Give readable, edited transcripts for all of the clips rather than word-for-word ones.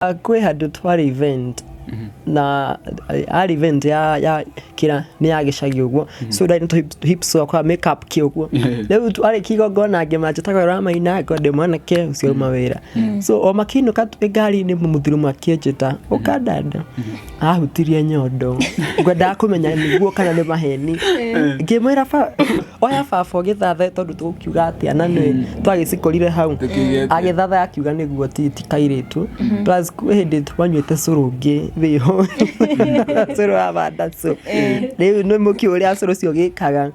Kwĩ handũ twarĩ event na arĩ event ya kĩra nĩ ya gĩcagi ũguo, so ndarĩ na hips wakwa, makeup kĩ ũguo. Rĩu twarĩkia igongona ngĩmanjĩtagwo ramaina ngo ndĩ mwanake ũcio uma wĩra, so o makĩinũka twĩ ngari-inĩ, mũthuri ũmwe akĩnjĩta, "Ũka dada." Ahutirie nyondo, ngwendaga kũmenya nĩguo kana nĩ maheni. Ngĩmwĩra, "Oya baba ũgĩthathe, tondũ tũgũkiuga atĩa na nĩ twagĩcikorire hau." Tũkiuge atĩa? Agĩthatha akiuga nĩguo, ti kairĩtu. Plus kwĩ hĩndĩ twanyuĩte cũrũ ũngĩ wĩho, cũrũ wa mandacũ. Rĩu nĩ mũkĩũĩ ũrĩa cũrũ ũcio gĩkaga,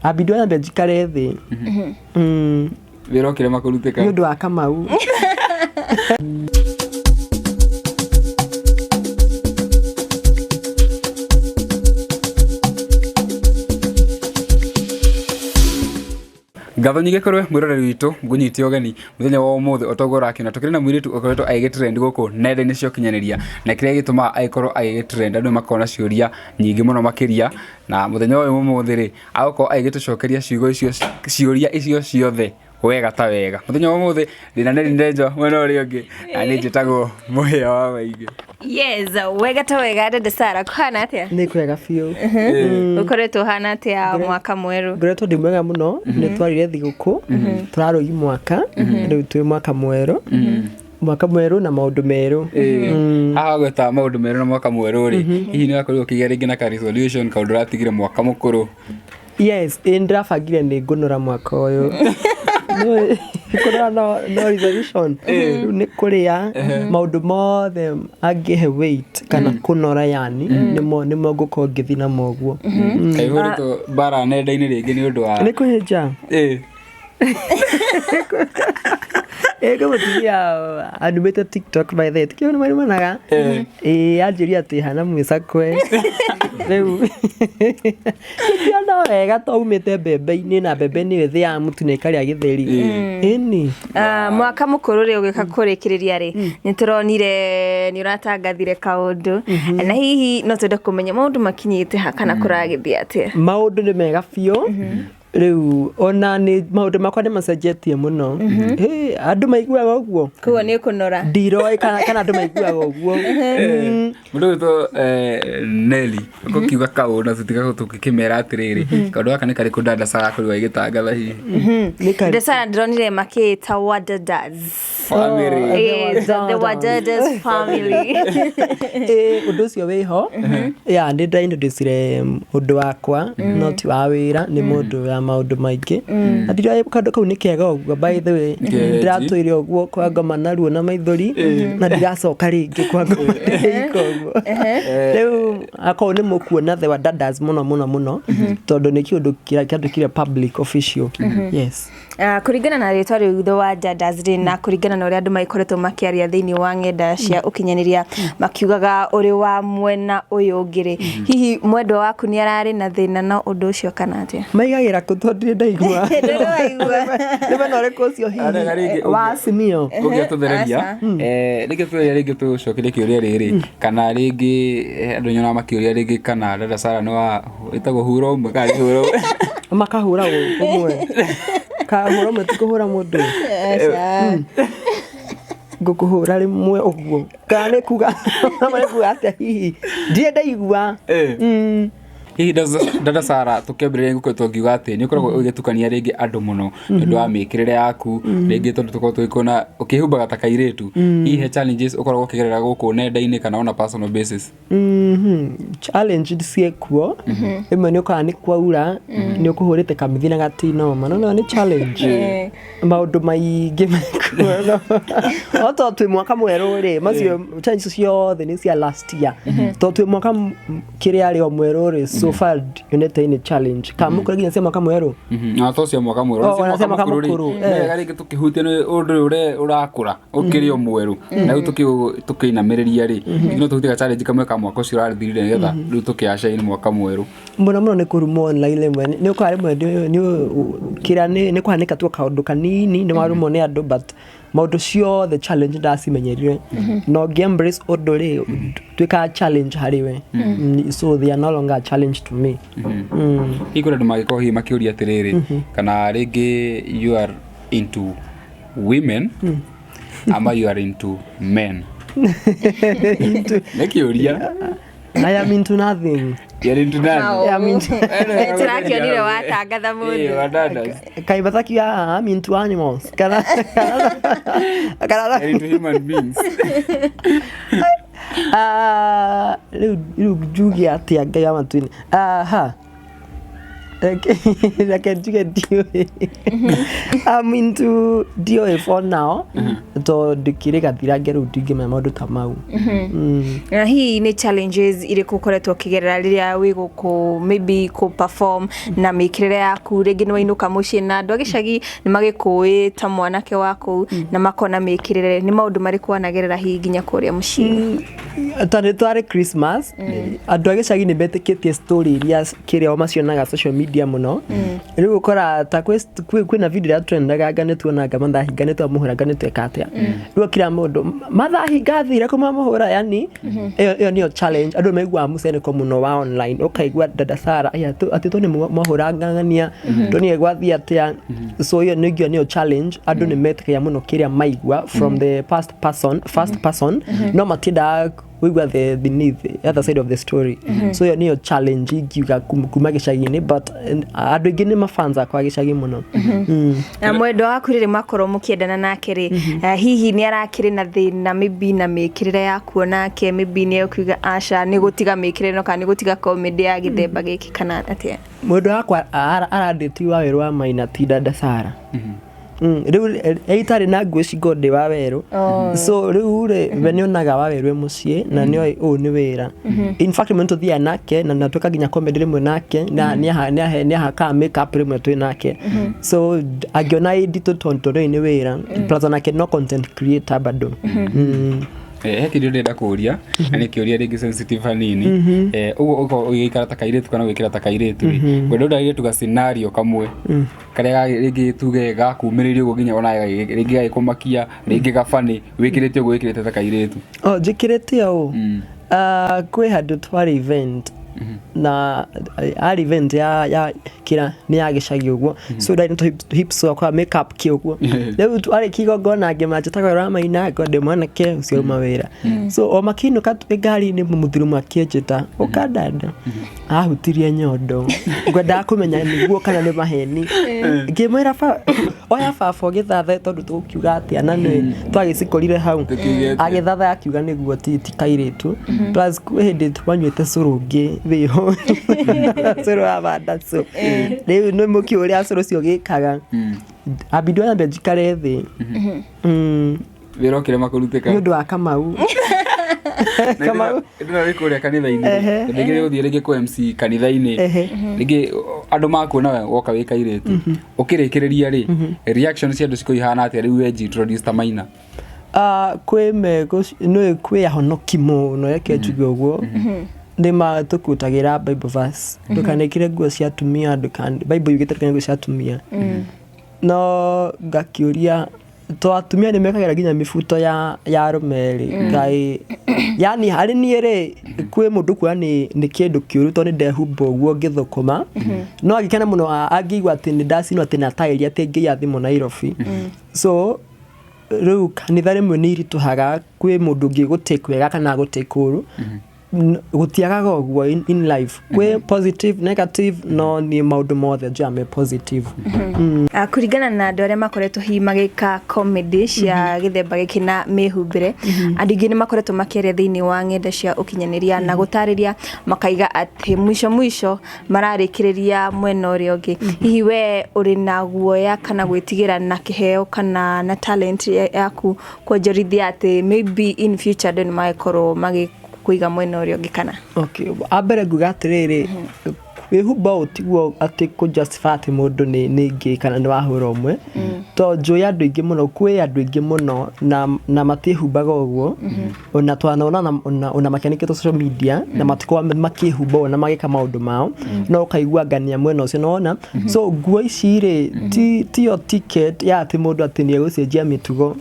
ambindwo nyambe njikare thĩ. Wĩra ũkĩrema kũrutĩka. Nĩ ũndũ wa Kamau. Ngatho nyingĩ kũrĩ mwĩroreri witũ, ngũnyite ũgeni mũthenya wa ũmũthĩ. O toguo ũrakĩona, tũkĩrĩ na mũirĩtu ũkoretwo agĩgĩtrend gũkũ nenda-inĩ cia ũkinyanĩria, na kĩrĩa gĩtũmaga agĩkorwo agĩgĩtrend, andũ nĩ makoragwo na ciũria nyingĩ mũno makĩria, na mũthenya ũyũ ũmũthĩ rĩ, agũkorwo agĩgĩtũcokeria ciugo icio, ciũria icio ciothe wega ta wega. Mũthenya wa ũmũthĩ ndĩna Nelly Ndenjo mwena ũrĩa ũngĩ, na niĩ njĩtagwo Mũhĩa wa Maingĩ. Yes, wega ta wega. Dada Sara, kũhana atĩa? Nĩ kwega biũ. Ũkoretwo ũhana atĩa mwaka mwerũ? Ngoretwo ndĩ mwega mũno. Nĩ twarire thigũkũ, tũrarũgi mwaka, rĩu twĩ mwaka mwerũ, mwaka mwerũ na maũndũ merũ. Haha gweta maũndũ merũ na mwaka mwerũ rĩ, hihi nĩ wakorirwo ũkĩgĩa rĩngĩ na ka resolution, kaũndũ ũratigire mwaka mũkũrũ? Yes, ĩ ndĩrabangire nĩ ngũnora mwaka ũyũ. Kũnora no resolution rĩu nĩ kũrĩa maũndũ mothe angĩhe weight kana kũnora, yani nĩmo ngũkorwo ngĩthiĩ namo ũguo. Kaihũrĩtwo mbara nenda-inĩ rĩngĩ nĩ ũndũ wa Nĩ kũhĩnja. Ĩ kwĩ mũtumia andumĩte TikTok, by the way, tikĩo nĩ marumanaga. Ĩ anjĩria atĩ hana mwĩcakwe. Rĩu ngĩona wega to umĩte mbembe-inĩ, na mbembe nĩyo ĩthĩaga mũtu na ĩkarĩa gĩtheri. Ĩni. Ah, mwaka mũkũrũ rĩ, ũgĩka kũrĩkĩrĩria rĩ, nĩ tũronire nĩ ũratangathire kaũndũ, na hihi no twende kũmenya maũndũ makinyĩte ha kana kũragĩthiĩ atĩa? Maũndũ nĩ mega biũ. Rĩu ona nĩ maũndũ makwa nĩ macenjetie mũno. Hĩ, andũ maiguaga ũguo. Koguo nĩ ũkũnora? Ndiroĩ kana andũ maiguaga ũguo. Mũndũ ũgwĩtwo Nelly ũgũkiuga kaũndũ na tũtigakorwo tũgĩkĩmera atĩrĩrĩ, kaũndũ gaka nĩ karĩkũ dada Sara akorirwo agĩtangatha hihi? Nĩ karĩ- Dada Sara ndĩronire makĩĩta Wadadas. Family. Yes, the Wadadas family. Ĩ, ũndũ ũcio wĩho ya nĩ ndaintroducire ũndũ wakwa, no ti wa wĩra, nĩ mũndũ ya maũndũ maingĩ, na ndiroĩ kaũndũ kau nĩ kega ũguo. By the way, ndĩratũire ũguo kwa ngoma na ruo na maithori, na ndiracoka rĩngĩ kwa ngoma ndĩika ũguo. Rĩu akorwo nĩ mũkuona the Wadadas mũno mũno mũno, tondũ nĩ kĩũndũ kĩrĩa kĩandĩkire public official, yes. Ah, kũringana na rĩtwa rĩu The Wadadas rĩ, na kũringana na ũrĩa andũ magĩkoretwo makĩaria thĩinĩ wa ng'enda cia ũkinyanĩria makiugaga ũrĩ wa mwena ũyũ ũngĩ rĩ, hihi mwendwa waku nĩ ararĩ na thĩna na ũndũ ũcio kana atĩa? Maigagĩra kũ? Tondũ ndirĩ ndaigua. Ndũrĩ waigua? Nĩ mwena ũrĩkũ ũcio hihi? Arega rĩngĩ wa Azimio? Ũngĩatũthereria rĩngĩ tũthereria rĩngĩ tũcokerie kĩũria rĩrĩ, kana rĩngĩ andũ nyonaga makĩũria rĩngĩ kana dada Sara nĩ wa ĩtagwo huro ũmwe kana nĩ huro ũmwe. Makahũra ũmwe, kahũra ũmwe, ti kũhũra mũndũ. Ngũkũhũra rĩmwe ũguo, kana nĩ kuga, nĩ kuga atĩa hihi? Ndirĩ ndaigua. Hihi dada Sara, tũkĩambĩrĩria ngũkoretwo ngiuga atĩ nĩ ũkoragwo ũgĩtukania rĩngĩ andũ mũno nĩ ũndũ wa mĩkĩrĩre yaku, rĩngĩ tondũ tũkoragwo tũgĩkuona ũkĩhumbaga ta kairĩtu. Hihi he challenges ũkoragwo ũkĩgerera gũkũ nenda-inĩ kana on a personal basis? Challenge ciĩkuo. Rĩmwe nĩ ũkoraga nĩ kwaura, nĩ ũkũhũrĩte kamithi na gatinoma, no no nĩ challenge, maũndũ maingĩ mekuo. No to twĩ mwaka mwerũ rĩ, macio challenge ciothe nĩ cia last year. To twĩ mwaka kĩrĩa rĩ o mwerũ rĩ, so far nyonete nĩ challenge kana mũkũrũ nginya cia mwaka mwerũ. Na to cia mwaka mwerũ. Oh, ona cia mwaka mũkũrũ rĩ, mũkũrũ, nĩ wega rĩngĩ tũkĩhutia nĩ ũndũ ũyũ ũrakũra ũkĩrĩ o mwerũ, na rĩu tũkĩinamĩrĩria rĩ, rĩngĩ no tũhutie ga challenge kamwe ka mwaka ũcio ũrathirire, nĩgetha rĩu tũkĩacaine mwaka mwerũ. Mũno mũno nĩ kũrumwo online. Rĩmwe nĩ ũkoraga rĩmwe kĩrĩa nĩ kũhanĩka tu kaũndũ kanini nĩ warumwo nĩ andũ, but maũndũ ciothe challenge ndacimenyerire, na ũngĩ embrace ũndũ rĩ, tuĩkaga challenge harĩ we. So they are no longer a challenge to me. Hihi kũrĩ andũ mangĩkorwo hihi makĩũria atĩrĩrĩ, kana rĩngĩ you are into women ama you are into men? Nĩ kĩũria. I am into nothing. You're into nothing. I am into Tũrakĩonire watangatha Eh, mũndũ. wadadas. Kaĩ batakiuga I'm into animals kana kana You're into human beings. Ah, rĩu njuge atĩa Ngai wa matu-inĩ? Aha, reke njuge ndiũĩ. I'm into ndiũĩ for now, tondũ ndĩkĩrĩ gathirange rĩu ndingĩmenya maũndũ ta mau. Na hihi nĩ challenges irĩkũ ũkoretwo ũkĩgerera rĩrĩa wĩ gũkũ, maybe kũ perform na mĩkĩrĩre yaku? Rĩngĩ nĩ wainũka mũciĩ na andũ a gĩcagi nĩ magĩkũĩ ta mwanake wa kũu na makona mĩkĩrĩre, nĩ maũndũ marĩkũ wanagerera hihi nginya kũrĩa mũciĩ? Ta nĩ twarĩ Christmas, andũ a gĩcagi nĩ metĩkĩtie story iria kĩrĩa o macionaga social media mũno. Rĩu ũkora ta kwĩna video ĩrĩa trendaga, anga nĩ tuonanga mathahinga, nĩ twamũhũra, anga nĩ tweka atĩa. Rĩu kila mũndũ mathahinga athire kũmamũhũra, yani ĩyo nĩyo challenge. Andũ maiguaga mũceneko mũno wa online, ũkaigua dada Sara aya atĩ to nĩ mwahũra ng'ang'ania ndonire gwathiĩ atĩa. So ĩyo nĩngĩo nĩyo challenge. Andũ nĩ metĩkagia mũno kĩrĩa maigua from the past person, first person, no matiendaga kũigua the beneath the other side of the story. So ĩyo nĩyo challenge ingiuga kuma gĩcagi-inĩ, but andũ aingĩ nĩ mafans akwa gĩcagi mũno. Na mwendwa waku rĩrĩ makorwo mũkĩendana nake rĩ, hihi nĩ arakĩrĩ na thĩna maybe na mĩkĩrĩre yaku onake? Maybe nĩ ekuiga aca, nĩ gũtiga mĩkĩrĩre ĩno kana nĩ gũtiga comedy ya gĩthemba gĩkĩ kana atĩa? Mwendwa wakwa arandĩti wa werũ wa Maina, ti dada Sara. Rĩu itarĩ na nguo ici ngorwo ndĩ wa werũ. So rĩu rĩ, we nĩonaga wa werũ e mũciĩ na nĩoĩ ũũ nĩ wĩra. In fact rĩmwe nĩtũthiaga nake na tweka nginya comedy rĩmwe nake, na nĩahakaga makeup rĩmwe twĩ nake. So angĩona ĩ nditũ tondũ rĩu nĩ wĩra, plus onake no content creator bado. He kĩndũ ndĩrenda kũria na nĩ kĩũria rĩngĩ sensitive hanini. Ũguo ũkorwo ũgĩikara ta kairĩtu kana ũgĩkĩra ta kairĩtu rĩ, ngwenda ũndarĩrie tu ga scenario kamwe karĩa rĩngĩ tuge gakumĩrĩria ũguo nginya ona rĩngĩ gagĩkũmakia, rĩngĩ gabani wĩkĩrĩte ũguo wĩkĩrĩte ta kairĩtu. Oh, njĩkĩrĩte ũũ. Ah, kwĩ handũ twarĩ event, na arĩ event ya kĩra nĩ ya gĩcagi ũguo, so ndarĩ na hips wakwa makeup kĩ ũguo. Rĩu twarĩ kĩgongona ngĩmera njĩtagwo Ramaina, ngorwo ndĩ mwanake ũcio uma wĩra. So o makĩinũka twĩ ngari-inĩ, mũthuri ũmwe akĩnjĩta, "Ũka dada." Ahutirie nyondo, ngwendaga kũmenya nĩguo kana nĩ maheni. Ngĩmwĩra, "Oya baba ũgĩthathe, tondũ tũgũkiuga atĩa na nĩ twagĩcikorire hau." Tũkiuge atĩa? Agĩthatha akiuga nĩguo, ti kairĩtu. Plus kwĩ hĩndĩ twanyuĩte cũrũ ũngĩ wĩho, cũrũ wa bandacũ. Rĩu nĩ mũkĩ ũrĩa cũrũ ũcio gĩkaga, ambindwo nyambe njikare thĩ. Wĩra ũkĩrema kũrutĩka. Nĩ ũndũ wa Kamau. Kamau. Ndĩna wĩ kũrĩa kanitha-inĩ, rĩngĩ nĩ ũthiĩ rĩngĩ kũ MC kanitha-inĩ, rĩngĩ andũ makuona we woka wĩ kairĩtu, ũkĩrĩkĩrĩria rĩ, reaction cia andũ cikorwo ihana atĩa rĩu wenji introduce ta Maina? Ah, kwĩ mego nĩ kwĩ ahonoki mũno, reke njuge ũguo, nĩ matũkutagĩra Bible verse, "Ndũkanekĩre nguo cia atumia," Bible yugĩte ndũkanekĩre nguo cia atumia. No ngakĩũria, to atumia nĩ mekagĩra nginya mĩbuto ya arũme rĩ, kaĩ yani harĩ niĩ rĩ, kwĩ mũndũ kuona nĩ kĩndũ kĩũru tondũ nĩ ndehumba ũguo ngĩthũkũma, no angĩkena mũno angĩigua atĩ nĩ ndacinwo atĩ na taĩri atĩ ngĩiya thimũ Nairobi. So rĩu kanitha rĩmwe nĩ iritũhaga, kwĩ mũndũ ũngĩ gũtake wega kana gũtake ũru. Gũtiagaga ũguo in life, kwĩ positive, negative, no niĩ maũndũ mothe njoya me positive. Ah, kũringana na andũ arĩa makoretwo hihi magĩka comedy cia gĩthemba gĩkĩ na mĩhumbĩre, andũ aingĩ nĩ makoretwo makĩaria thĩinĩ wa ng'enda cia ũkinyanĩria na gũtarĩria, makaiga atĩ mwisho mwisho mararĩkĩrĩria mwena ũrĩa ũngĩ. Hihi we ũrĩ na guoya kana gwĩtigĩra na kĩheo kana na talent yaku kuonjorithia atĩ maybe in future andũ nĩ magĩkorwo magĩkũiga mwena ũrĩa ũngĩ kana? Okay, ambere nguga atĩrĩrĩ, kwĩhumba ũũ tiguo atĩ kũ justify atĩ mũndũ nĩ gay kana nĩ wahũra ũmwe, to njũĩ andũ aingĩ mũno, kwĩ andũ aingĩ mũno na matiĩhumbaga ũguo, ona twanona ona makĩanĩkĩtwo social media na matikoragwo makĩhumba ũguo na magĩka maũndũ mao, no ũkaigua ngania mwena ũcio nĩwona. So nguo ici rĩ, tiyo ticket ya atĩ mũndũ atĩ nĩ egũcenjia mĩtugo.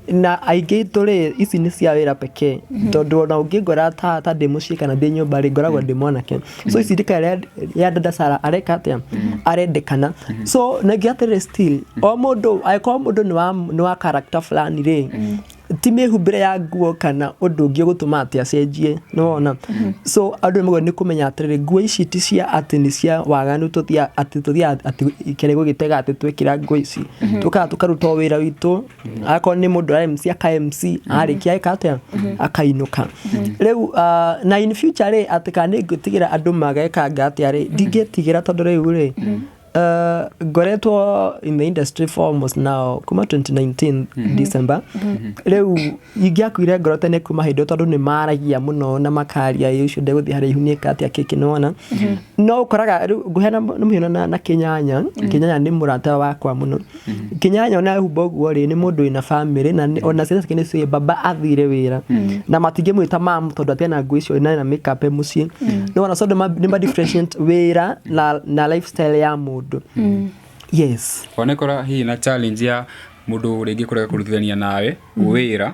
Na aingĩ aitũ rĩ, ici nĩ cia wĩra pekee, tondũ ona ũngĩngora ta ndĩ mũciĩ kana ndĩ nyũmba rĩ, ngoragwo ndĩ mwanake. So ici ndika ya dada Sara areka atĩa arendekana. So na ingĩ atĩrĩrĩ, still o mũndũ, angĩkorwo mũndũ nĩ wa character fulani rĩ, Ti mĩhumbĩre ya nguo kana ũndũ ũngĩ ũgũtũma atĩ acenjie, nĩwona? So andũ nĩ nĩ kũmenya atĩrĩrĩ, nguo ici ti cia atĩ nĩ cia waganu, tũthiaga atĩ tũthiaga atĩ kĩrĩ gũgĩtega atĩ twekĩra nguo ici. Tũkaga tũkaruta o wĩra witũ, akorwo nĩ mũndũ ara MC aka MC, arĩkia eka atĩa, akainũka. Rĩu na in future rĩ, atĩ kana nĩ ngwĩtigĩra andũ magekanga atĩa rĩ, ndingĩtigĩra tondũ rĩu rĩ, ngoretwo in the industry for almost now kuma 2019 December. Rĩu ingĩakuire ngoro tene kuma hĩndĩ ĩyo tondũ nĩ maragia mũno na makaria, ĩ ũcio ndegũthiĩ haraihu nĩeka atĩa kĩkĩ, nĩwona? No ũkoraga rĩu ngũheana mũhiano na Kĩnyanya. Kĩnyanya nĩ mũrata wakwa mũno. Kĩnyanya ona ehumba ũguo rĩ, nĩ mũndũ wĩna bamĩrĩ na ona ciana ciake nĩ ciũĩ baba athire wĩra na matingĩmwĩta mam tondũ atiana nguo icio na ena makeup e mũciĩ, nĩwona? So nĩ ma differentiate wĩra na lifestyle ya mũndũ, yes. Wanekora hihi na challenge ya mũndũ rĩngĩ kũrega kũrutithania nawe wĩra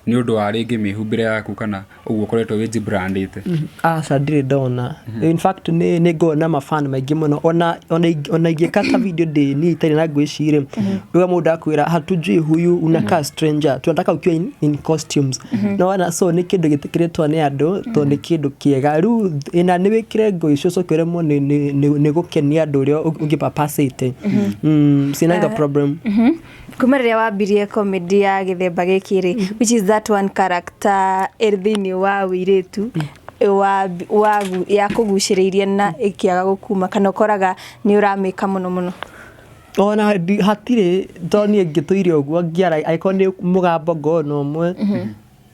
nĩ ũndũ wa rĩngĩ mĩhumbĩre yaku kana ũguo ũkoretwo wĩjibrandĩte? Aca, ndirĩ ndona. In fact, nĩ ngoragwo na mafan maingĩ mũno. Ona ingĩka ta video ndĩ niĩ itarĩ na nguo ici rĩ, uga mũndũ akwĩra, "Hatujui huyu, unakaa stranger, tunataka ukiwa in costumes." Nĩwona? So nĩ kĩndũ gĩtĩkĩrĩtwo nĩ andũ tondũ nĩ kĩndũ kĩega. Rĩu ĩna nĩ wĩkĩre nguo icio ũcoke ũremwo nĩ gũkenia andũ ũrĩa ũngĩpapacĩte, sinanga problem. Kuma rĩrĩa wambirie comedy ya gĩthemba gĩkĩ rĩ, which is that one character ĩrĩ thĩinĩ wa wĩirĩtu wa yakũgucĩrĩirie na ĩkĩaga gũkuma, kana ũkoraga nĩ ũramĩka mũno mũno? Ona hatirĩ, tondũ niĩ ngĩtũire ũguo ngĩara, angĩkorwo nĩ mũgambo ngorwo na ũmwe,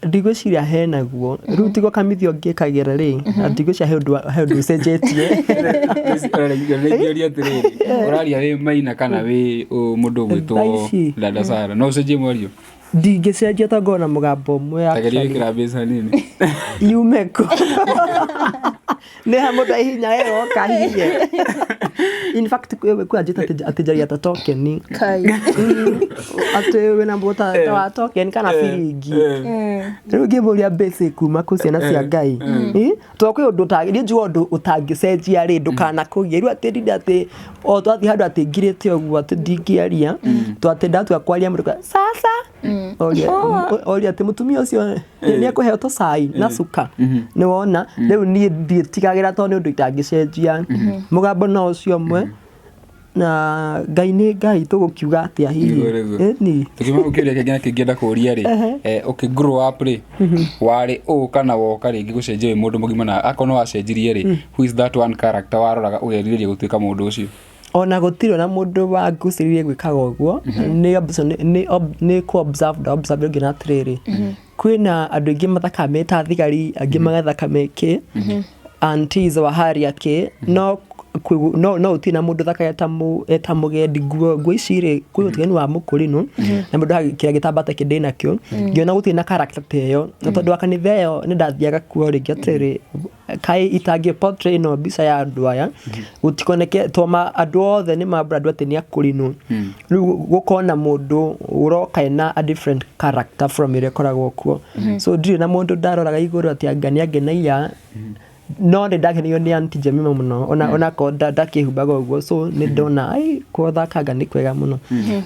ndigwĩciria henaguo. Rĩu tigo kamithio ngĩkagĩra rĩ, na ndigwĩciria he ũndũ ũcenjetie. Ũrarĩngĩũria atĩrĩrĩ, ũraria wĩ Maina kana wĩ mũndũ ũgwĩtwo Thaa ici. Dada Sara, no ũcenjie mwario? Ndingĩcenjia tondũ ngorwo na mũgambo ũmwe. Tageria Actually. wĩkĩra mbeca nini. Yume kũ? Nĩ ha mũndũ aihinya ĩroka hihinyie? In fact, kwĩ anjĩta atĩ njaria ta token. Kai. Atĩ wĩna mũta ta wa token kana biringi. Rĩu ngĩmũria, mbeca kuma kũ, ciana cia Ngai? Tondũ kwĩ ũndũ niĩ njugaga ũndũ ũtangĩcenjia rĩ, ndũkanakũgie. Rĩu atĩ ndinde atĩ o twathiĩ handũ atĩ ngirĩte ũguo atĩ ndingĩaria, to atĩ ndatua kwaria mũndũ sasa oria atĩ mũtumia ũcio nĩ ekũheo tũcai na cuka, nĩ wona? Rĩu niĩ ndiĩtigagĩra tondũ nĩ ũndũ itangĩcenjia. Mũgambo no ũcio ũmwe na Ngai nĩ Ngai, tũgũkiuga atĩa hihi? Nĩguo, nĩguo. Ĩni. Tukiuma kĩũria kĩngĩ na kĩngĩenda kũria rĩ, ũkĩ grow up rĩ, warĩ ũ kana woka rĩngĩ gũcenjia wĩ mũndũ mũgima? Na akorwo nĩ wacenjirie rĩ, who is that one character waroraga ũgerirĩria gũtuĩka mũndũ ũcio? Ona gũtirĩ na mũndũ wangucĩrĩirie gwĩkaga ũguo. Nĩ kũ observe nda observe ngĩona atĩrĩrĩ, kwĩna andũ aingĩ mathakaga me ta thigari, angĩ magathaka me kĩ aunties wa haria kĩ, no gũtirĩ na mũndũ ũthakaga eta mũgendi. Nguo ici rĩ, kwĩ ũtiganu wa mũkũrinũ na mũndũ kĩrĩa gĩtambaa ta kĩ ndĩnakĩo. Ngĩona gũtirĩ na character ta ĩyo, na tondũ wa kanitha ĩyo nĩ ndathiaga kuo rĩngĩ, atĩrĩrĩ, kaĩ itangĩ portray ĩno mbica ya andũ aya gũtikoneke toma andũ othe nĩ mambura andũ atĩ nĩ akũrinũ. Rĩu gũkona mũndũ ũroka ena a different character from ĩrĩa ĩkoragwo kuo. So ndirĩ na mũndũ ndaroraga igũrũ atĩ anga nĩ angenagia, no nĩ ndakenagio nĩ Aunty Jemima mũno, ona korwo ndakĩhumbaga ũguo. So nĩ ndona ai gũthakanga nĩ kwega mũno.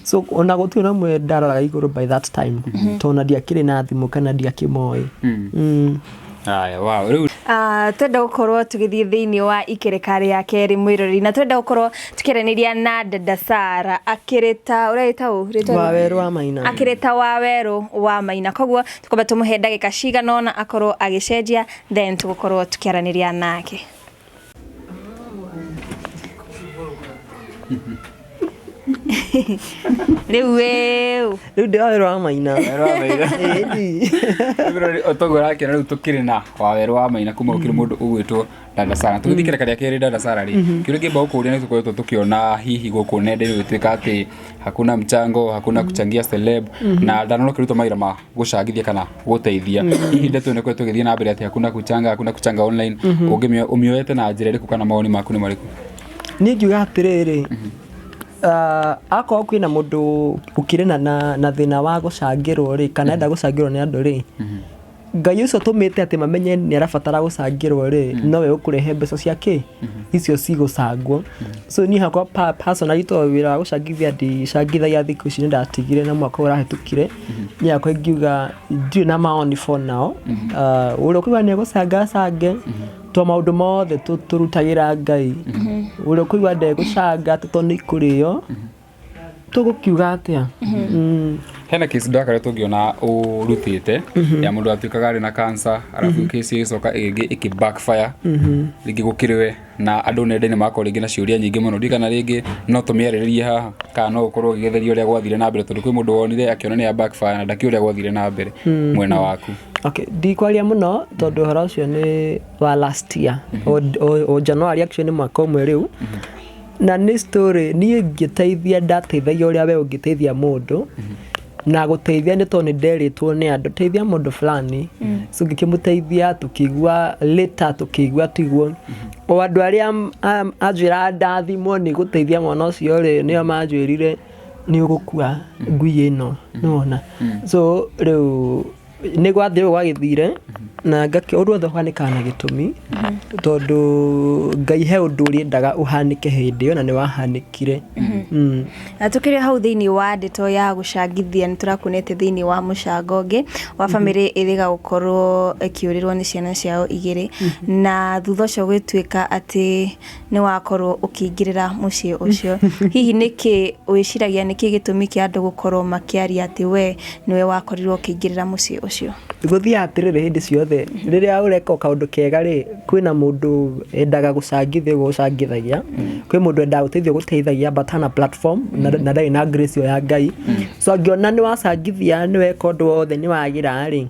So ona gũtirĩ na ũmwe ndaroraga igũrũ by that time, tondũ ona ndiakĩrĩ na thimũ kana ndiakĩmoĩ. Haya, wow. Rĩu Twenda gũkorwo tũgĩthiĩ thĩinĩ wa ikereka rĩa kerĩ, mwĩroreri, na twenda gũkorwo tũkĩaranĩria na Dada Sara akĩrĩ ta ũragĩta ũ rĩtwa? Wawerũ wa Maina. Akĩrĩ ta Wawerũ wa Maina. Koguo tũkwamba tũmũhe ndagĩka cigana ũna akorwo agĩcenjia, then tũgũkorwo tũkĩaranĩria nake. Rĩu wĩũ. Rĩu ndĩ Wawerũ wa Maina. Wawerũ wa Maina. Ĩĩ. Ũtoguo ũrakĩona rĩu tũkĩrĩ na Wawerũ wa Maina kuma gũkĩrĩ mũndũ ũgwĩtwo Dada Sara. Tũgĩthiĩ kĩreka rĩa kerĩ, Dada Sara rĩ, kĩũria kĩamba gũkũria, nĩ tũkoretwo tũkĩona hihi gũkũ nenda-inĩ gũgĩtuĩka atĩ hakuna mchango, hakuna kuchangia celeb, na ndanona ũkĩruta mawĩra ma gũcangithia kana gũteithia. Hihi ndeto ĩno ĩkoretwo ĩgĩthiĩ na mbere atĩ hakuna kuchanga, hakuna kuchanga online, ũmĩoete na njĩra ĩrĩkũ kana mawoni maku nĩ marĩkũ? Niĩ ngiuga atĩrĩrĩ, akorwo kwĩna mũndũ ũkĩrĩ na thĩna wa gũcangĩrwo rĩ, kana enda gũcangĩrwo nĩ andũ rĩ, Ngai ũcio ũtũmĩte atĩ mamenye nĩ arabatara gũcangĩrwo rĩ, nowe ũkũrehe mbeca cia kĩ icio cigũcangwo. So niĩ hakwa personally, tondũ wĩra wa gũcangithia ndicangithagia thikũ ici, nĩ ndatigire na mwaka ũyũ ũrahĩtũkire, niĩ hakwa ingiuga ndirĩ na maoni for now. Ũrĩa ũkũigua nĩ egũcanga acange, to maũndũ mothe tũrutagĩra Ngai. Ũrĩa ũkũigua ndegũcanga atĩ tondũ nĩ ikũrĩo, tũgũkiuga atĩa? Hena case ndakoretwo ngĩona ũrutĩte ya mũndũ watuĩkaga arĩ na cancer, arabu case ĩgĩcoka ĩgĩthiĩ ĩkĩ backfire rĩngĩ gũkĩrĩ we, na andũ nenda-inĩ magakorwo rĩngĩ na ciũria nyingĩ mũno. Ndiũĩ kana rĩngĩ no tũmĩarĩrĩrie haha kana no ũkorwo ũgĩgetheria ũrĩa gwathire na mbere, tondũ kwĩ mũndũ wonire akĩona nĩ ya backfire na ndakĩũĩ ũrĩa gwathire na mbere mwena waku. Okay, ndikwaria mũno tondũ ũhoro ũcio nĩ wa last year o January, actually nĩ mwaka ũmwe rĩu, na nĩ story niĩ ngĩteithia, ndateithagia ũrĩa we ũngĩteithia mũndũ, na gũteithia nĩ tondũ nĩ nderĩtwo nĩ andũ teithia mũndũ fulani, so ngĩkĩmũteithia, tũkĩigua later, tũkĩigua tiguo o andũ arĩa anjĩra ndathimwo nĩ gũteithia mwana ũcio rĩ, nĩo manjĩrire nĩ ũgũkua ngui ĩno, nĩwona. So rĩu nĩ gwathire ũguo gwagĩthire, na ngakĩ ũndũ wothe ũhanĩkaga na gĩtũmi, tondũ Ngai he ũndũ ũrĩendaga ũhanĩke hĩndĩ ĩyo na nĩ wahanĩkire. Na tũkĩrĩ hau thĩinĩ wa ndeto ya gũcangithia, nĩ tũrakuonete thĩinĩ wa mũcango ũngĩ wa bamĩrĩ ĩrĩga gũkorwo ĩkĩũrĩrwo nĩ ciana ciao igĩrĩ, na thutha ũcio gwĩtuĩka atĩ nĩ wakorwo ũkĩingĩrĩra mũciĩ ũcio. Hihi nĩkĩ wĩciragia nĩkĩ gĩtũmi kĩa andũ gũkorwo makĩaria atĩ we nĩwe wakorirwo ũkĩingĩrĩra mũciĩ ũcio? Gũthiaga atĩrĩrĩ, hĩndĩ ciothe rĩrĩa ũreka o kaũndũ kega rĩ, kwĩna mũndũ endaga gũcangithia ũguo ũcangithagia, kwĩ mũndũ endaga gũteithia ũgũteithagia, but hana platform na ndarĩ na grace ĩyo ya Ngai. So angĩona nĩ wacangithia, nĩ weka ũndũ wothe, nĩ wagĩra rĩ,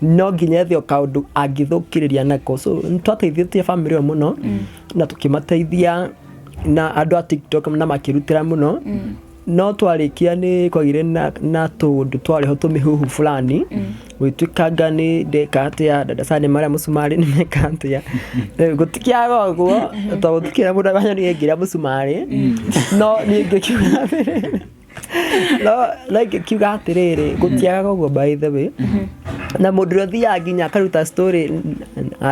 no nginya ethe o kaũndũ angĩthũkĩrĩria nako. So nĩ twateithĩtie family ĩyo mũno na tũkĩmateithia na andũ a TikTok na makĩrutĩra mũno, no twarĩkia nĩ kwagĩire na tũũndũ twarĩ ho, tũmĩhuhu fulani gwĩtuĩkanga nĩ ndeka atĩa, dada sana nĩ marĩa mũcumarĩ nĩ meka atĩa. Rĩu gũtikĩaga ũguo tondũ gũtikĩra mũndũ wanyonire ngĩrĩa mũcumarĩ, no niĩ ngĩkiuga atĩrĩrĩ, no ingĩkiuga atĩrĩrĩ, gũtiagaga ũguo by the way, na mũndũ ũrĩa ũthiaga nginya akaruta story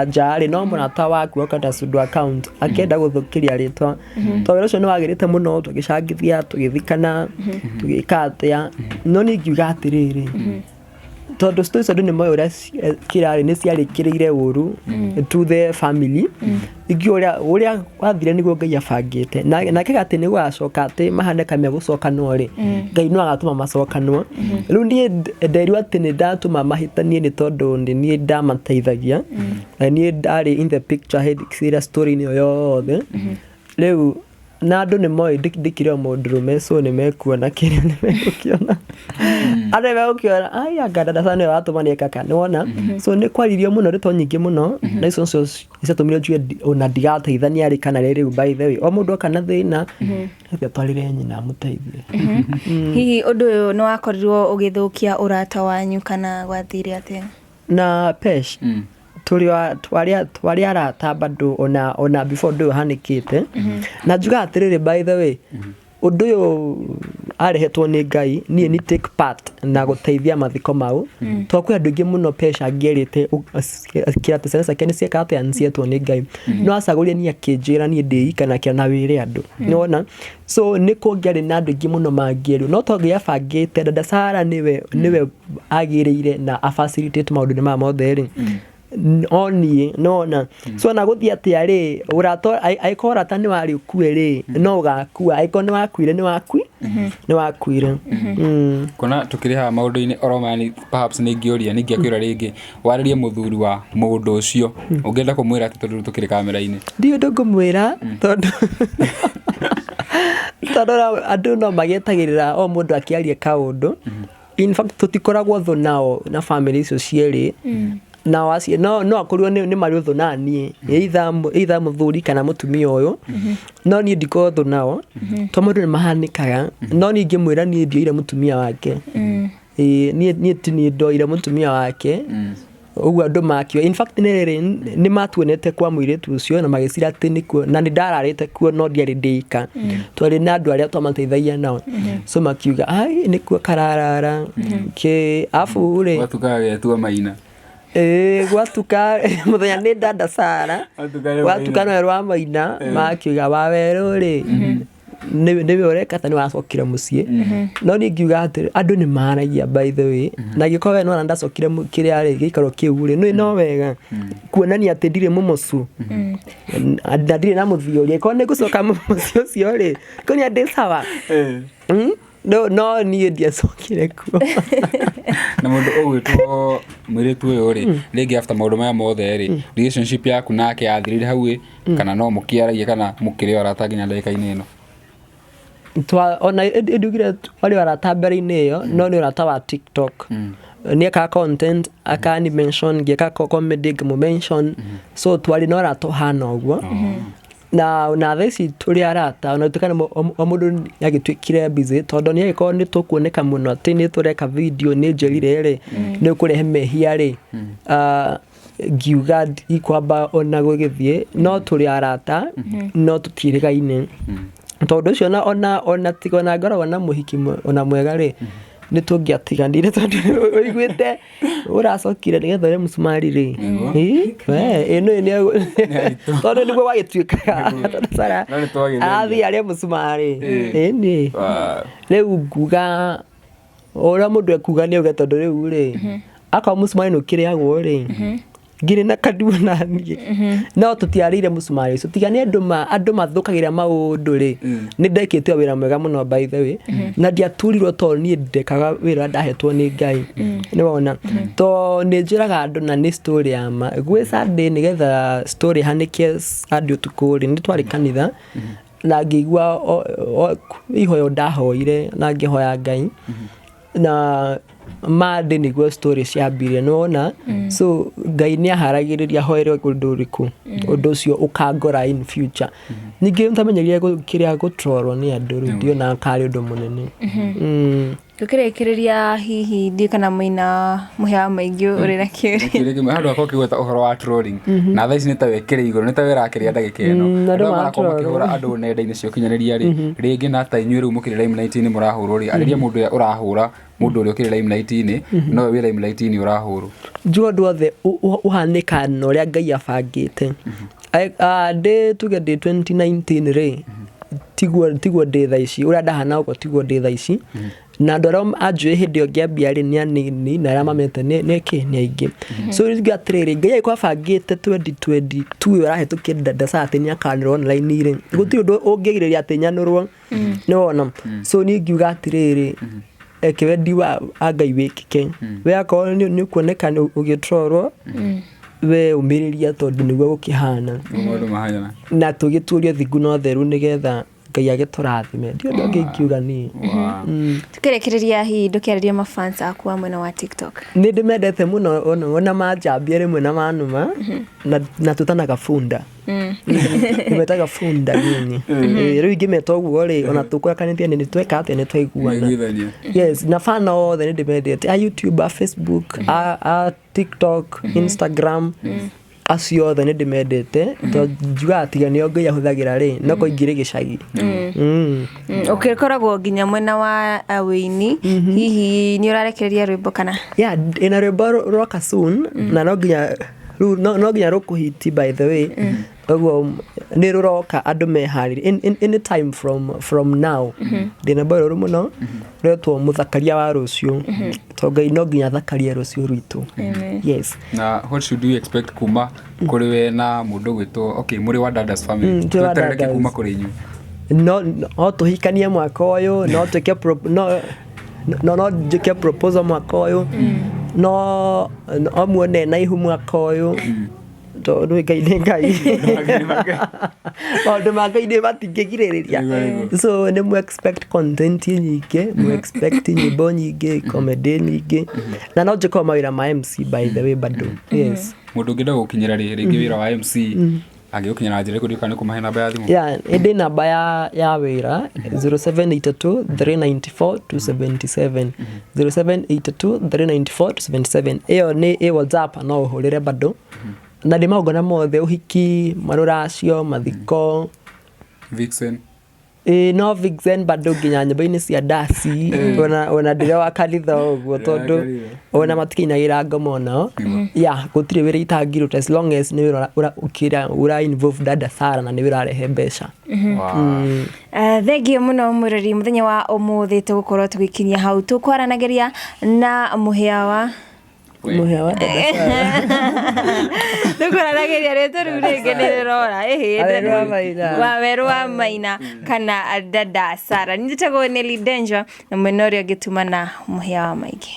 nja rĩ, no mũrata waku akanda pseudo account akĩenda gũthũkĩria rĩtwa, tondũ wĩra ũcio nĩ wagĩrĩte mũno, tũgĩcangithia, tũgĩthikana, tũgĩka atĩa. No niĩ ingiuga atĩrĩrĩ, tondũ stories andũ nĩ moĩ ũrĩa kĩrarĩ, nĩ ciarĩkĩrĩire ũru to the family, ingiuga ũrĩa wathire nĩguo Ngai abangĩte, na kega atĩ nĩ gũgacoka atĩ mahane ka megũcokanwo rĩ, Ngai no agatũma macokanwo. Rĩu niĩ nderirwo atĩ nĩ ndatũma mahĩtanie nĩ tondũ nĩ niĩ ndamateithagia na niĩ ndarĩ in the picture hĩndĩ ĩrĩa story-inĩ ĩyo yothe. Rĩu na andũ nĩ moĩ ndikĩrĩ o mũndũrũme, so nĩ mekuona kĩrĩa nĩ megũkĩona, andũ nĩ megũkĩona, ai anga dada sana nĩwe watũma nĩeka ka nĩ wona. So nĩ kwaririo mũno ndeto nyingĩ mũno, na icio nĩcio ciatũmire njuge ona ndigateithania rĩ kana rĩ. Rĩu by the way, o mũndũ oka na thĩna, reke atwarĩre nyina amũteithie. Hihi ũndũ ũyũ nĩ wakorirwo ũgĩthũkia ũrata wanyu kana gwathire atĩa? Na Pesh, twarĩ arata bado ona before ũndũ ũyũ ũhanĩkĩte, na njugaga atĩrĩrĩ, by the way, ũndũ ũyũ arehetwo nĩ Ngai, niĩ ni take part na gũteithia mathiko mau, tondũ kwĩ andũ aingĩ mũno Pesh angĩerĩte kĩra atĩ ciana ciake nĩ cieka atĩa, nĩ cietwo nĩ Ngai, no acagũrire niĩ, akĩnjĩra niĩ ndĩ ika na wĩre andũ, nĩwona. So nĩ kũngĩarĩ na andũ aingĩ mũno mangĩerirwo, no tondũ Ngai abangĩte dada Sara nĩwe agĩrĩire na a facilitate maũndũ-inĩ maya mothe rĩ, o niĩ nona. So ona gũthiĩ atĩa rĩ, ũrata angĩkorwo ũrata nĩ warĩ ũkue rĩ, no ũgakua, angĩkorwo nĩ wakuire, nĩ wakuire. Kuona tukĩrĩ haha maũndũ-inĩ oro maya, perhaps nĩ ingĩũria, nĩ ingĩakwĩra rĩngĩ warĩrie mũthuri wa mũndũ ũcio, ũngĩenda kũmwĩra atĩ tondũ rĩu tũkĩrĩ kamera-inĩ? Ndiũĩ ũndũ ngũmwĩra, tondũ andũ no magĩetagĩrĩra o mũndũ akĩaria kaũndũ. In fact, tũtikoragwo thũ nao na family icio cierĩ, nao acio no akorirwo nĩ marĩ ũthũ na niĩ, either mũthuri kana mũtumia ũyũ, no niĩ ndikoragwo thũ nao to maũndũ nĩ mahanĩkaga. No niĩ ingĩmwĩra, niĩ ndioire mũtumia wake. Ĩĩ, niĩ ti niĩ ndoire mũtumia wake ũguo andũ makio. In fact, nĩ rĩrĩ, nĩ matuonete kwa mũirĩtu ũcio na magĩcira atĩ nĩkuo, na nĩ ndararĩte kuo, no ndiarĩ ndĩika, twarĩ na andũ arĩa twamateithagia nao, so makiuga ai nĩkuo kararara kĩ abu rĩ. Gwatukaga getua maina. Ĩĩ, gwatuka mũthenya nĩ dada Sara. Gwatuka nĩ Gwatuka Maina. nĩwe rwa Maina makiuga wawerũ rĩ nĩwe ũreka ta nĩ wacokire mũciĩ. No niĩ ngiuga atĩrĩ, andũ nĩ maragia by the way, na angĩkorwo we nĩwona ndacokire kĩrĩa rĩ gĩikaro kĩu rĩ, nĩ no wega kuonania atĩ ndirĩ mũmocu na ndirĩ na mũthiũri. Angĩkorwo nĩ ngũcoka mũciĩ ũcio rĩ, kuonia ndĩ sawa. No no niĩ ndiacokire kuo. Na mũndũ ũgwĩtwo mũirĩtu ũyũ rĩ, rĩngĩ after maũndũ maya mothe rĩ, relationship yaku nake yathirire hau ĩ, kana no mũkĩaragia kana mũkĩrĩ o arata nginya ndagĩka-inĩ ĩno? Twa ona ndugire warĩ arata mbere-inĩ ĩyo, no nĩ ũrata wa TikTok. Nĩ ekaga content akani mention, ngĩka comedy ngĩmũ mention, so twarĩ na ũrata ũhana ũguo. Na thaa ici tũrĩ arata, ona gũtuĩka o mũndũ nĩ agĩtuĩkire busy, tondũ nĩ agĩkorwo nĩ tũkuoneka mũno atĩ nĩ tũreka video nĩ njĩrire rĩ, nĩ ũkũrehe mehia rĩ, ngiuga ndikwamba ona gũgĩthiĩ, no tũrĩ arata no tũtiĩrĩgaine. Tondũ ũcio ona tiga ona ngoragwo na mũhiki ona mwega rĩ, nĩ tũngĩatiganire tondũ ũiguĩte ũracokire nĩgetha ũrĩe mũcumarĩ rĩ. Ĩ, we, ĩ, tondũ nĩguo gwagĩtuĩkaga. Tondũ Sara No nĩ twagĩthengia. arathiĩ arĩe mũcumarĩ. Ĩni. Rĩu nguga ũrĩa mũndũ ekuga nĩ auge, tondũ rĩu rĩ, akorwo mũcumarĩ nĩ ũkĩrĩagwo rĩ, ngirĩ na kanua na niĩ no tũtiarĩire mũcumarĩ ũcio. Tiga nĩ andũ mathũkagĩra maũndũ rĩ, nĩ ndekĩte wĩra mwega mũno by the way, na ndiaturirwo tondũ niĩ ndekaga wĩra ũrĩa ndahetwo nĩ Ngai. Nĩ wona to nĩ njĩraga andũ, na nĩ story ya ma, gwĩ Sunday nĩgetha story ĩhanĩke Sunday ũtukũ rĩ, nĩ twarĩ kanitha na ngĩigua ihoya ndahoire na ngĩhoya Ngai na Monday nĩguo story ciambirie, nĩwona. So Ngai nĩ aharagĩrĩria hoere ũndũ ũrĩkũ, ũndũ ũcio ũkangora in future. Ningĩ ntamenyerire kĩrĩa gũtrolwo nĩ andũ, rĩu ndionaga karĩ ũndũ mũnene. Tũkĩrĩkĩrĩria, hihi ndiũ kana mũina mũhĩa wa maingĩ ũrĩ na kĩũria? Kĩũria kĩmwe handũ hakwa ũkĩgweta ũhoro wa trolling, na thaa ici nĩ ta wekĩrĩ igũrũ, nĩ ta wĩrakĩrĩa ndagĩka ĩno. Andũ andũ aya marakorwo maratroll. Makĩhũra andũ nenda-inĩ cia ũkinyanĩria rĩ, rĩngĩ na ta inyuĩ rĩu mũkĩrĩ limelight-inĩ mũrahũrwo rĩ, arĩria mũndũ ũrĩa ũrahũra, mũndũ ũrĩa ũkĩrĩ limelight-inĩ nowe wĩ limelight-inĩ ũrahũrwo. Njũĩ ũndũ wothe ũhanĩkaga na ũrĩa Ngai abangĩte. Ndĩ tuge ndĩ 2019 rĩ, tiguo ndĩ thaa ici, ũrĩa ndahana ũguo tiguo ndĩ thaa ici. Na andũ arĩa anjũĩ hĩndĩ ĩyo ngĩambia rĩ, nĩ anini, na arĩa mamete nĩ kĩ nĩ aingĩ. So rĩu ingiuga atĩrĩrĩ, Ngai angĩkorwo abangĩte 2022 ĩyo ĩrahĩtũkire ndacaga atĩ nĩ akanĩrwo online rĩ, gũtirĩ ũndũ ũngĩgirĩrĩria atĩ nyanũrwo. Nĩ wona? So niĩ ingiuga atĩrĩrĩ, reke wendi wa Ngai wĩkĩke. We akorwo nĩ ũkuoneka ũgĩtrolwo, we ũmĩrĩria tondũ nĩguo gũkĩhana. Nĩguo maũndũ mahana. Na tũgĩtuũrie thingu na ũtheru nĩgetha Ngai agĩtũrathime. Ndiũĩ ũndũ ũngĩ ingiuga niĩ. Tũkĩrĩkĩrĩria, hihi ndũkĩarĩria mafans aku a mwena wa TikTok? Nĩ ndĩmendete mũno ona manjambia rĩmwe na manuma na tũtanaga bunda. Ndĩmetaga bunda nyinyi. Rĩu ingĩmeta ũguo rĩ, ona tũkũrakanĩtie nĩ tweka atĩa, nĩ twaiguana. Nĩiguithania. Yes, na fana othe nĩ ndĩmendete, a YouTube, a Facebook, a TikTok, Instagram, acio othe nĩ ndĩmendete tondũ njugaga tiga nĩo Ngai ahũthagĩra rĩ, no ko ingĩrĩ gĩcagi. Ũkĩkoragwo nginya mwena wa wĩini, hihi nĩ ũrarekereria rwĩmbo kana? Yeah, ĩna rwĩmbo rwoka soon, na no nginya rĩu no nginya rũkũhiti by the way. Ũguo nĩ rũroka, andũ meharĩrie anytime from now. Ndĩna rwĩmbo rũrũ mũno rwetwo Mũthakaria wa Rũciũ, tondũ Ngai no nginya athakarie rũciũ rwitũ. Yes. Na what should we expect kuma kũrĩ we na mũndũ gwĩtwo, okay, mũrĩ wa Dadas family? Twĩ wa Tweterere kĩ Dadas. kuma kũrĩ inyuĩ? No tũhikanie mwaka ũyũ, no twĩke no njĩke proposal mwaka ũyũ, no muone na ihu mwaka ũyũ, tondũ Ngai nĩ Ngai, maũndũ ma Ngai nĩ matingĩgirĩrĩria. So nĩ mu expect content nyingĩ, mu expect nyĩmbo nyingĩ, comedy nyingĩ, na no njĩke o mawĩra ma MC by the way bado. Yes. Mũndũ ũngĩenda gũkinyĩra rĩ, rĩngĩ wĩra wa MC angĩgũkinyĩra na njĩra ĩrĩkũ? Ndiũĩ kana nĩ kũmahe namba ya thimũ. Yeah, ĩndĩ namba ya wĩra 0782 394 277, 0782 394 277. Ĩyo nĩ ĩ WhatsApp, no ũhũrĩre bado, na ndĩ magongona mothe, ũhiki, marũracio, mathiko. Vixen. Ĩĩ, no Vixen bado nginya nyĩmbo-inĩ cia ndaci, ona ndĩrĩ wa kanitha ũguo, tondũ kanitha. Ona matikĩinagĩra ngoma onao. Yeah, gũtirĩ wĩra itangĩruta as long as nĩ wĩra ũra ũra involve dada Sara na nĩ wĩra ũrarehe mbeca. Wow. Thengiũ mũno mwĩrori, mũthenya wa ũmũthĩ tũgũkorwo tũgĩkinyia hau tũkwaranagĩria na mũhĩa wa Mũhĩa wa dada Sara. Tũkwaranagĩria rĩtwa rĩu rĩngĩ nĩ rĩrora ĩhĩ. Wawerũ wa Maina. Wawerũ wa Maina kana dada Sara. Njĩtagwo Nelly Danger na mwena ũrĩa ũngĩ tuma na mũhĩa wa maingĩ.